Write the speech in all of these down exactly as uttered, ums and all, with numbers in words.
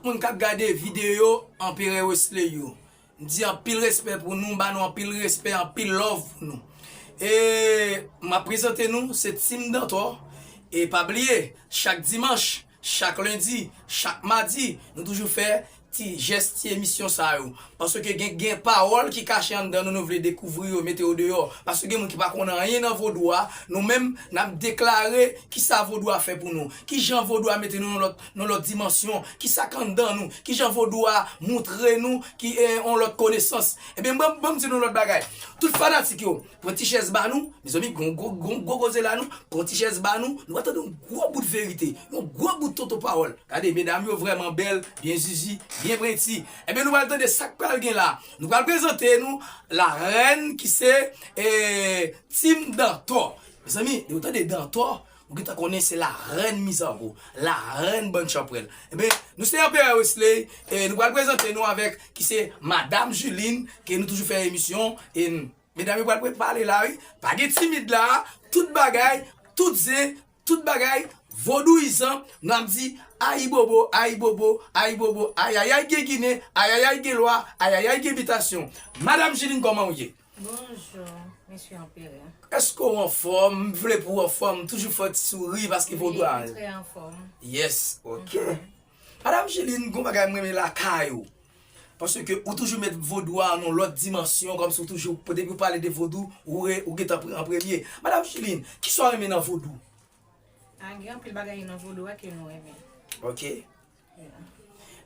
Moun k ap gade videyo Anperè Wesley yo, m di anpil respè pou nou, m ba nou anpil respè, anpil love pou nou. E m ap prezante nou, se Team Dantò. E pa bliye, chak dimanch, chak lendi, chak madi, nou toujou fè ti jès, ti emisyon sa yo. Paske gen, gen pawòl ki kache anndan nou, nou vle dekouvri yo, mete yo deyò. Paske gen moun ki pa konn anyen nan vodou a, nou menm, n ap deklare kisa vodou a fè pou nou. Kijan vodou a mete nou nan lòt, nan lòt dimansyon. Kisa k anndan nou. Kijan vodou a montre nou ki, eh, yon lòt konesans. Ebyen, ban, ban m di nou lòt bagay. Tout fanatik yo, pran ti chèz ba nou. Mezanmi, gon, gon, gon, gwo koze la nou. Pran ti chèz ba nou. Nou va tande yon gwo bout verite. Yon gwo bout tonton pawòl. Gade, medam yo vrèman bèl, byen zizi, byen prenti. Ebyen, nou pral tande sa k pral gen la. Nou pral prezante nou la rèn ki se, eh, Team Dantò. Mezanmi, lè ou tande Dantò, ou gentan konnen se la rèn Mizango, la rèn bann chanpwèl. Ebyen, nou se Anperè Wesley, e nou pral prezante nou avèk ki se Madam Juline, ke nou toujou fè emisyon, e medam yo pral pre-, pale la, wi. Pa gen timid la, tout bagay, tout zen, tout bagay vodouyizan, nou ap di ayibobo, ayibobo, ayibobo, ayayay gen Ginen, ayayay gen lwa, ayayay gen bitasyon. Madam Juline, kòman w ye? Bonjou, mesye Anperè. Èske w anfòm? M vle pou w anfòm, toujou fè ti souri paske vodou a. Wi, m trè anfòm. Yes, ok. Madam Juline, gon bagay m renmen lakay ou. Paske ou toujou met vodou a nan lòt dimansyon, kòmsi ou toujou, depi ou pale de vodou, ou re-, ou gentan pre-, an premye. Madam Juline, kisa w renmen nan vodou? A, gen anpil bagay nan vodou a ke nou renmen. Ok. Yeah.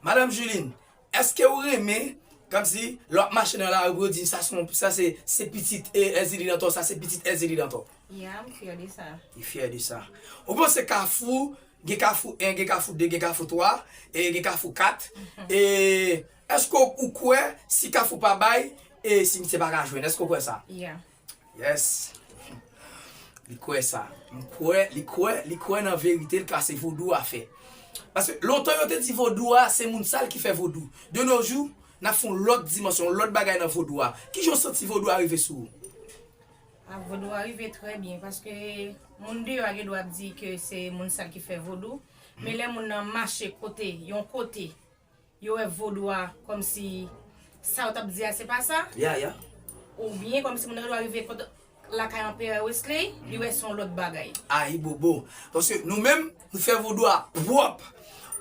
Madam Juline, èske ou renmen, kòmsi, lè w ap mache nan lari, pou yo di, sa se yon, sa se, se pitit, e, Èzili Dantò, sa se pitit Èzili Dantò? Ya, m fyè de sa. Li fyè de sa. Ou panse Kafou, gen Kafou en, gen Kafou de, gen Kafou twa, e gen Kafou kat. Mhm. E èske w, ou kwè si Kafou pa bay, e simitye pa ka jwenn? Èske w kwè sa? Ya. Yes. Li kwè sa. M kwè, li kwè, li kwè nan verite l ka se vodou a fè. Paske lontan yo te di vodou a se moun sal ki fè vodou. De nos jours, n ap fè yon lòt dimansyon, yon lòt bagay nan vodou a. Kijan w santi vodou a rive sou ou? A, vodou a rive trè byen, paske moun deyò a gen dwa ap di ke se moun sal ki fè vodou, men lè moun nan mache kote, yon kote, yo wè vodou a kòmsi sa yo t ap di a se pa sa. Ya, ya. Oubyen kòmsi moun nan dwe rive kot lakay Anperè Wesley, li wè se yon lòt bagay. Ayibobo. Paske nou menm, nou fè vodou a pwòp.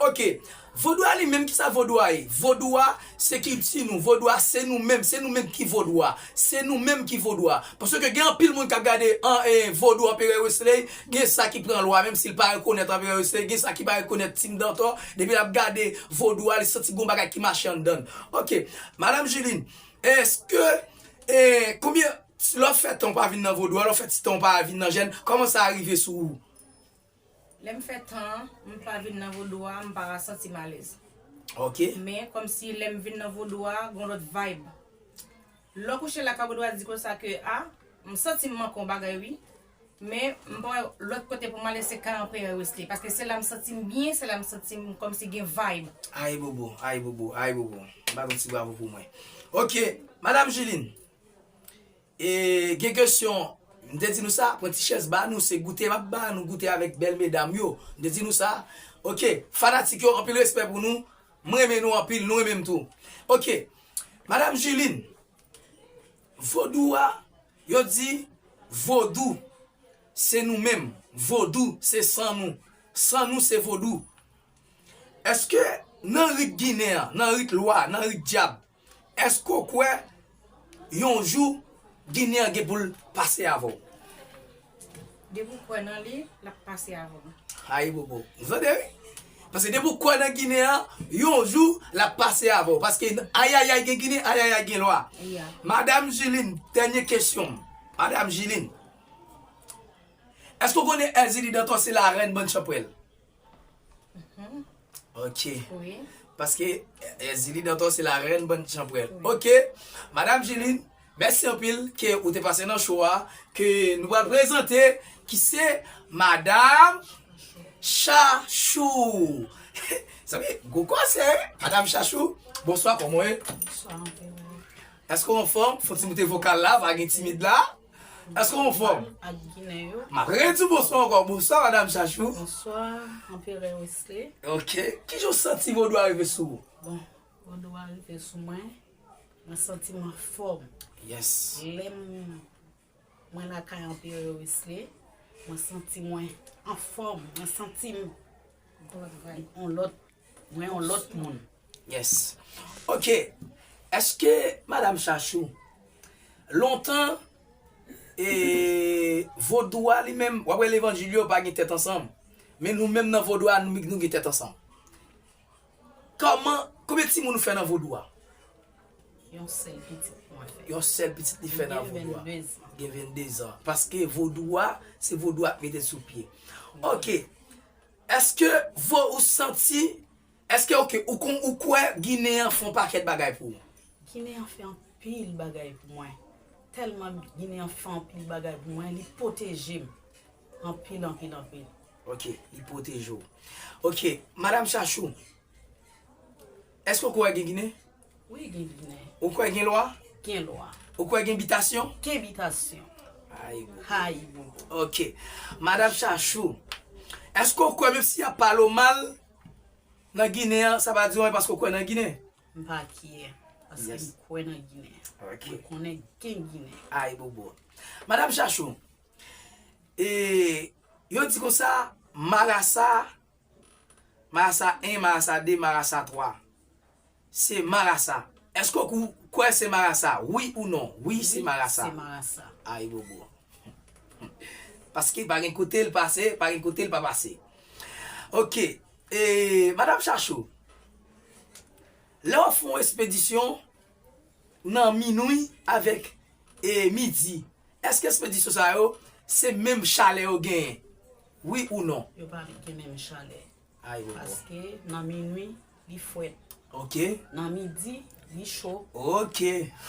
Ok. Vodou a li menm, kisa vodou a ye? Vodou a se kilti nou. Vodou a se nou menm. Se nou menm ki vodou a. Se nou menm ki vodou a. Paske gen anpil moun k ap gade an, e, vodou Anperè Wesley, gen sa ki pran lwa, menm si l pa rekonèt Anperè Wesley, gen sa ki pa rekonèt Team Dantò, depi l ap gade vodou a, li santi gon bagay ki mache anndan l. Ok, Madam Juline, èske, e, konbyen, lè w fè tan w pa vin nan vodou a, lè w fè ti tan w pa vin nan jèn, kòman sa rive sou ou? Lè m fè tan, m pa vin nan vodou a, m pa santi m alèz. Ok. Men, kòmsi lè m vin nan vodou a, gon lòt vibe. Lè w kouche lakay ou, ou dwe di konsa ke, a, m santi m manke yon bagay, wi. Men, m pa wè lòt kote pou m ale, se kay Anperè Wesley. Paske se la m santi m byen, se la m santi m kòmsi gen vibe. Ayibobo, ayibobo, ayibobo. M ba nou ti bravo pou mwen. Ok, Madam Juline. E, gen kesyon, m te di nou sa, pran ti chèz ba nou, se goute m ap ba nou, goute avèk bèl medam yo. M te di nou sa. Ok, fanatik yo, anpil respè pou nou. M renmen nou anpil, nou renmen m tou. Ok, Madam Juline, vodou a, yo di, vodou, se nou menm. Vodou, se san nou. San nou, se vodou. Èske nan rit ginen an, nan rit lwa, nan rit dyab, èske w kwè yon jou ginen an gen pou l pase avè w? Depi w kwè nan li, l ap pase avè w. Ayibobo. Ou tande, wi? Paske depi w kwè nan ginen an, yon jou, l ap pase avè w. Paske ayayay gen ginen, ayayay gen lwa. Ya. Madam Juline, dènye kesyon m. Madam Juline, èske w konnen Èzili Dantò se larèn bann chanpwèl? Mhm. Ok. Wi. Paske, eh, Zili Dantò se larèn bann chanpwèl. Wi. Ok. Madam Juline, mèsi anpil ke ou te pase nan show a, ke nou pral prezante, ki se Madam Chachou. Sa vle gwo konsèy, Madam Chachou. Bonswa, kòman w ye? Bonswa, anpil. Èske w anfòm? Fè ti moute vokal la, pa gen timid la. Èske w anfòm? Ak Ginen yo. M ap redi w bonswa ankò. Bonswa, Madam Chachou. Bonswa, Anperè Wesley. Ok. Kijan w santi vodou a rive sou ou? Bon, vodou a rive sou mwen. Mwen santi m anfòm. Yes. Lè m, mwen lakay Anperè Wesley, mwen santi mwen anfòm. Mwen santi m yon lòt, mwen yon lòt moun. Yes. Ok. Èske, Madam Chachou, lontan, e, vodou a li menm, w ap wè levanjil yo pa gen tèt ansanm. Men nou menm nan vodou a, nou, nou gen tèt ansanm. Kòman, konbyen timoun ou fè nan vodou a? Yon sèl pitit mwen fè. Yon sèl pitit li fè nan vodou a. Gen vennde zan. Gen vennde zan. Paske vodou a, se vodou a k mete sou pye. Ok. Èske vo ou santi, èske, ok, ou kon, ou kwè Ginen an fè yon pakèt bagay pou ou? Ginen an fè anpil bagay pou mwen. Tèlman Ginen an fè anpil bagay pou mwen, li pwoteje m. Anpil, anpil, anpil. Ok, li pwoteje w. Ok, Madam Chachou, èske ou kwè gen Ginen? Wi, gen Ginen. Ou kwè gen lwa? Gen lwa. Ou kwè gen bitasyon? Gen bitasyon. Ayibobo. Ayibobo. Ok. Madam Chachou, èske ou kwè menm si y ap pale w mal nan Ginen an, sa pa di w anyen paske ou kwè nan Ginen? M pa kyè, paske m kwè nan Ginen. Ok. Mwen konnen gen Ginen. Ayibobo. Madam Chachou, e, yo di konsa, marasa, marasa en, marasa de, marasa twa. Se marasa. Èske ou kwè se marasa? Wi ou non? Wi, se marasa. Wi, se marasa. Ayibobo. Paske pa gen kote l pase, pa gen kote l pa pase. Ok. E, Madam Chachou, lè w ap fè yon espedisyon nan minwi avèk, e, midi, èske espedisyon sa yo, se menm chalè yo genyen? Wi ou non? Yo pa gen menm chalè. Ayibobo. Paske nan minwi, li frèt. Ok. Nan midi, li cho. Ok.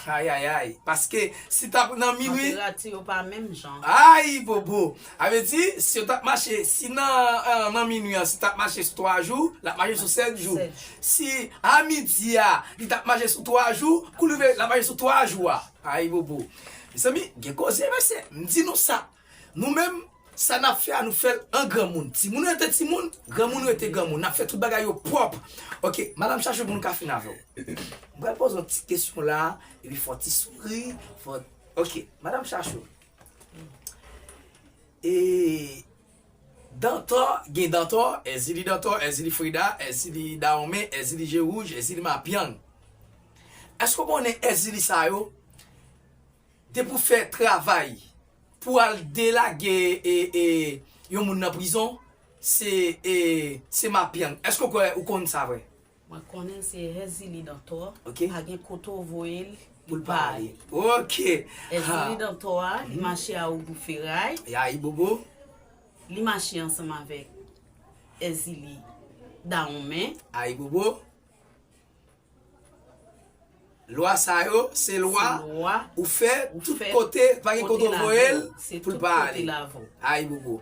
Ayayay. Paske si t ap nan minwi, tanperati yo pa menm jan. Ayibobo. A vle di, si yo t ap mache, si nan, eh, nan minwi an, si t ap mache sou twa jou, l ap mache sou sèt jou. Sèt jou. Si a midi a, li t ap mache sou twa jou, kou l rive, l ap mache sou twa jou a. Ayibobo. Mezanmi, gen koze, mesye. M di nou sa. Nou menm, sa n ap fè a, nou fè l an granmoun. Timoun rete timoun, granmoun rete granmoun. N ap fè tout bagay yo pwòp. Ok, Madam Chachou, pou nou ka fin avè w. M pral poze yon ti kesyon la, epi fò w ti souri, fò, ok, Madam Chachou. E, Dantò, gen Dantò, Èzili Dantò, Èzili Freda, Èzili Dawonmen, Èzili Je Wouj, Èzili Mapyang. Èske w konnen Èzili sa yo, depi w fè travay pou al delage, e, e, yon moun nan prizon, se, e, se Mapyang. Èske w kwè ou konn sa vre? Mwen konnen se Èzili Dantò, ok, pa gen kote w voye l, li pa ale. Ok. Èzili Dantò a, li mache a Ogou Feray. Ayibobo. Li mache ansanm avèk Èzili Dawonmen. Ayibobo. Lwa sa yo, se lwa ou fè tout kote, pa gen kote w voye l pou l pa ale. Ayibobo.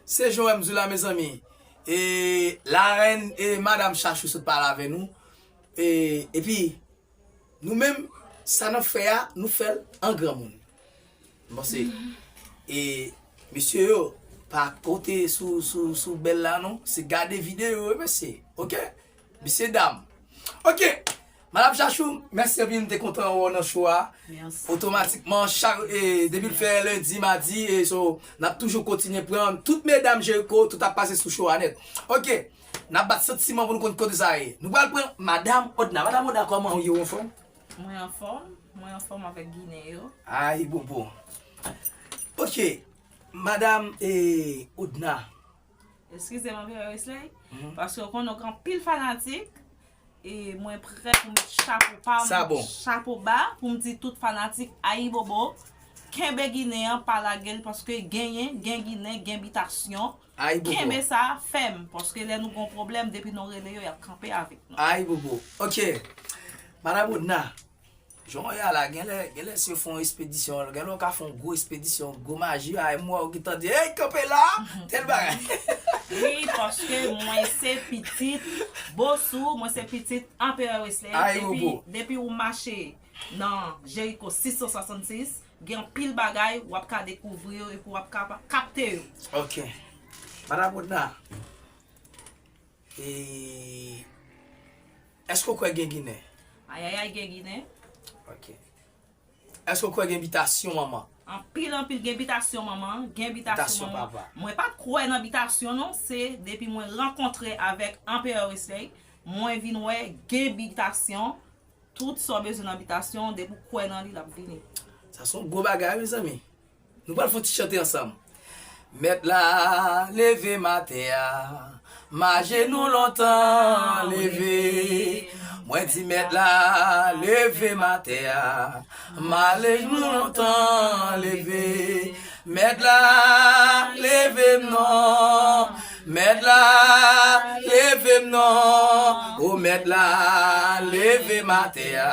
Se jan w wè m di w la, mezanmi. E, larèn, e, Madam Chachou sot pale avè nou. E, epi, nou menm, sa n ap fè a, nou fè l an granmoun. M panse, e, mesye yo, pa konte sou, sou, sou bèl la, non. Se gade videyo, wi, mesye. Ok? Mesye dam. Ok. Madam Chachou, mèsi anpil, m te kontan wè w nan show a. Mèsi. Otomatikman, chak, e, depi l fè lendi, madi, e, so, n ap toujou kontinye pran tout medam Jeriko, tout ap pase sou show a nèt. Ok. N ap bat santiman pou nou konn kote sa ye. Nou pral pran Madam Odna. Madam Odna, kòman w ye, ou anfòm? Mwen anfòm. Mwen anfòm avèk Ginen yo. Ayibobo. Ok. Madam, e, Odna. Eskize m, Anperè Wesley, paske w konnen w gen anpil fanatik, e mwen prè pou m met chapo pa m, chapo ba, pou m di tout fanatik Ayibobo, kenbe Ginen an, pa lage l, paske genyen, gen Ginen, gen bitasyon. Kenbe sa fèm, paske lè nou gon pwoblèm, depi nou rele yo, y ap kanpe avèk nou. Ayibobo. Ok. Madam Odna, jan w ye a la, genlè, genlè si yo fè yon espedisyon, genlè w ka fè yon gwo espedisyon, gwo maji, a, m wè w gentan di, "Ey, kanpe la!" Tèl bagay. Wi, paske mwen se pitit Bosou, mwen se pitit Anperè Wesley. Depi, depi ou mache nan Jeriko sis san swasannsis, gen anpil bagay w ap ka dekouvri yo epi w ap ka kapte yo. Ok. Madam Odna, e, èske w kwè gen Ginen? Ayayay, gen Ginen. Ok. Èske w kwè gen bitasyon manman? Anpil, anpil, gen bitasyon manman, gen bitasyon Bitasyon manman. Papa. Mwen pa t kwè nan bitasyon non, se depi mwen rankontre avèk Anperè Wesley, mwen vin wè gen bitasyon, tout sa w bezwen nan bitasyon, depi w kwè nan li, l ap vini. Sa se yon gwo bagay, mezanmi. Nou pral fè yon ti chante ansanm. Mèt la, leve m atè a, m ajenou lontan, leve. Mwen di mèt la, leve m atè a, m ajenou lontan, leve. Mèt la, leve m non. Mèt la, leve m non. O mèt la, leve m atè a,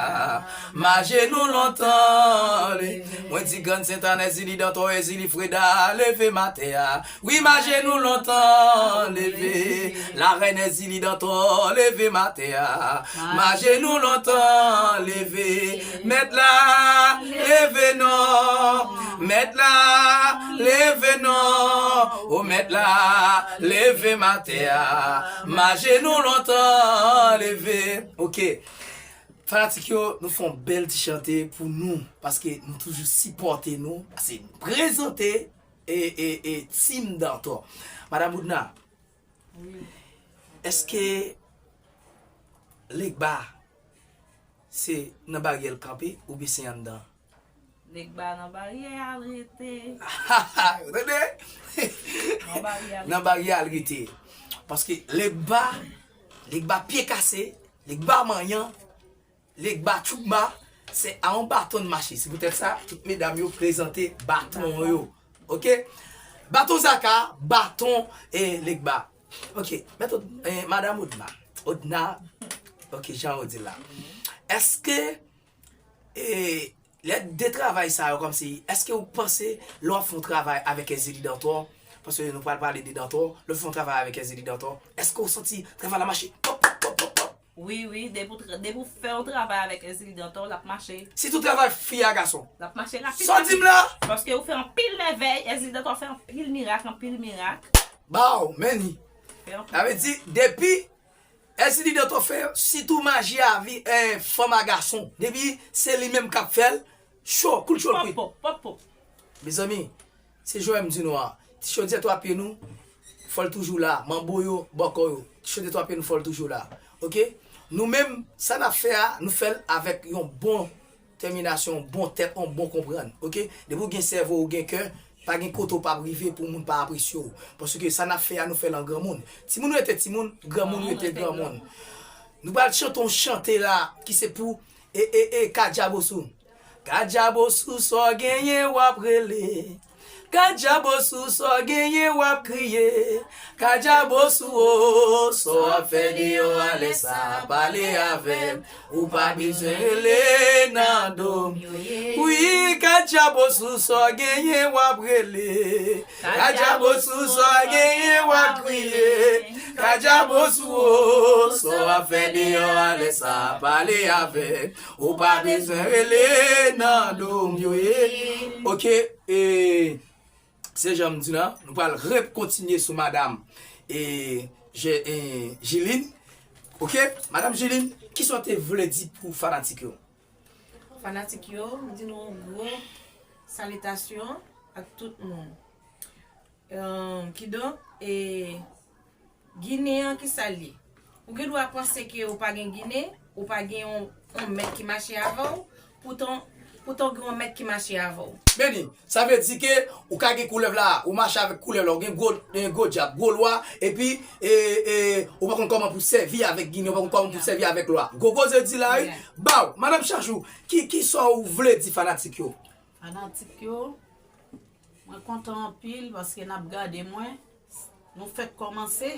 m ajenou lontan, leve. Mwen di grann Sentàn, Èzili Dantò, Èzili Freda, leve m atè a. Wi, m ajenou lontan, leve. Larèn Èzili Dantò, leve m atè a. M ajenou lontan, leve. Mèt la, leve non. Mèt la, leve non. O mèt la, leve m atè a. M ajenou lontan, leve. Ok. Fanatik yo, nou fè yon bèl ti chante pou nou, paske nou toujou sipòte nou, paske nou prezante e, e, e Team Dantò. Madam Odna, èske Legba se nan baryè l kanpe oubyen se anndan? Legba nan baryè a l rete. Ou tande? Nan baryè a l Nan baryè a l rete. Paske Legba, Legba pye kase, Legba manyan, Legba tchoukba, se a yon baton l mache. Se poutèt sa, tout medam yo prezante baton yo. Ok? Baton Zaka, baton e Legba. Ok, mèt Od- eh, Madam Odna. Odna, ok, jan yo di la. Èske e, lè de travay sa yo kòmsi, èske ou panse lè w ap fè yon travay avèk Èzili Dantò, paske nou pral pale de Dantò, lè w fè yon travay avèk Èzili Dantò, èske ou santi travay la mache? Pòp, pòp, pòp, pòp, pòp. Wi, wi, depi w tra- depi w fè yon travay avèk Èzili Dantò, l ap mache. Sitou travay fi a gason. L ap mache la. Sa w di m la? Paske ou fè anpil mèvèy, Èzili Dantò fè anpil mirak, anpil mirak. Baw, men ni. Fè anpil Sa vle di, depi Èzili Dantò fè sitou maji a vi, eh, fanm a gason. Depi se li menm k ap fè l, cho, koul cho l kwit. Pòp, pòp, pòp, pòp. Mezanmi, se jwè m di nou a. Ti chodyè twa pye nou, fò l toujou la. Manbo yo, bòkò yo. Ti chodyè twa pye nou, fò l toujou la. Ok? Nou menm, sa n ap fè a, nou fè l avèk yon bon tèminasyon, yon bon tèt, yon bon konprann. Ok? Depi w gen sèvo, ou gen kè, pa gen kote w p ap rive pou moun pa apresye w. Paske sa n ap fè a, nou fè l an granmoun. Timoun rete timoun, granmoun rete granmoun. Nou pral chante yon chante la ki se pou e, e, e, Kadjabosou. Kadjabosou, sa w genyen w ap rele. Kadjabosou, sa w genyen w ap kriye. Kadjabosou, o, sa w ap fè deyò a lè sa, pale avè m. Ou pa bezwen rele nan do m. Wi, Kadjabosou, sa w genyen w ap rele. Kadjabosou, sa w genyen w ap kriye. Kadjabosou, o, sa w ap fè deyò a lè sa, pale avè m. Ou pa bezwen rele nan do m yo ye. Ok, e, se jan m di la, nou pral rekontinye sou madam e, je, e, Jiline. Ok, madam Jiline, kisa w te vle di pou fanatik yo? Fanatik yo, m di nou yon gwo salitasyon ak tout moun. Ahn, kidonk, e, Ginen an, kisa l ye? Ou gen dwa panse ke ou pa gen Ginen, ou pa gen yon, yon mèt ki mache avè w, poutan, poutan w gen yon mèt ki mache avè w. Meni, sa vle di ke ou ka gen koulèv la, ou mache avèk koulèv la, ou gen gwo, gen gwo djab, gwo lwa, epi e, e, ou pa konn kòman pou sèvi avèk Ginen, ou pa konn kòman pou sèvi avèk lwa. Gwo koze di la, wi. Baw, madam Chachou, ki, kisa w vle di fanatik yo? Fanatik yo, mwen kontan anpil paske n ap gade mwen. Nou fèk kòmanse,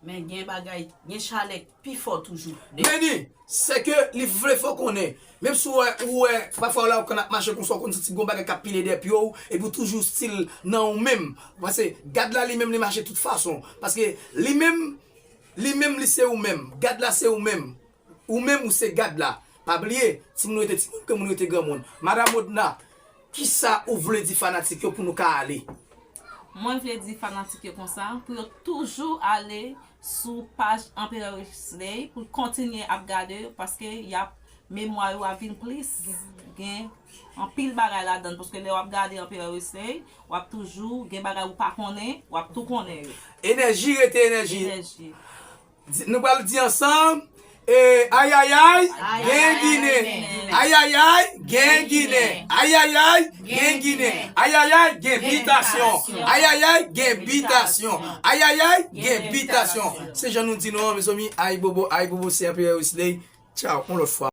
men gen bagay, gen chalè pi fò toujou. De- Meni, se ke li vle fè w konnen. Menm si w wè, ou wè, pafwa la ou konn ap mache konsa, ou konn santi gon bagay k ap pile dèyè pye w, epi w toujou still nan ou menm. Paske gad la li menm li mache tout fason. Paske li menm, li menm li se ou menm. Gad la se ou menm. Ou menm ou se gad la. Pa bliye, timoun rete timoun, granmoun rete granmoun. Madam Odna, Kisa ou vle di fanatik yo pou nou ka ale? Mwen vle di fanatik yo konsa pou yo toujou ale sou paj Anperè Wesley pou kontinye ap gade yo, paske y ap, memwa yo ap vin plis, gen anpil bagay ladan, paske lè w ap gade Anperè Wesley, w ap toujou gen bagay ou pa konnen, w ap tou konnen yo. Enèji rete enèji. Enèji. Di- Nou pral di ansanm. E, ayayay, gen Ginen. Ayayay, gen Ginen. Ayayay, gen Ginen. Ayayay, gen bitasyon. Ayayay, gen bitasyon. Ayayay, gen bitasyon. Se jan nou di nou an, mezanmi, ay bobo, ay bobo, se Anperè Wesley. Tchao, yon lòt fwa.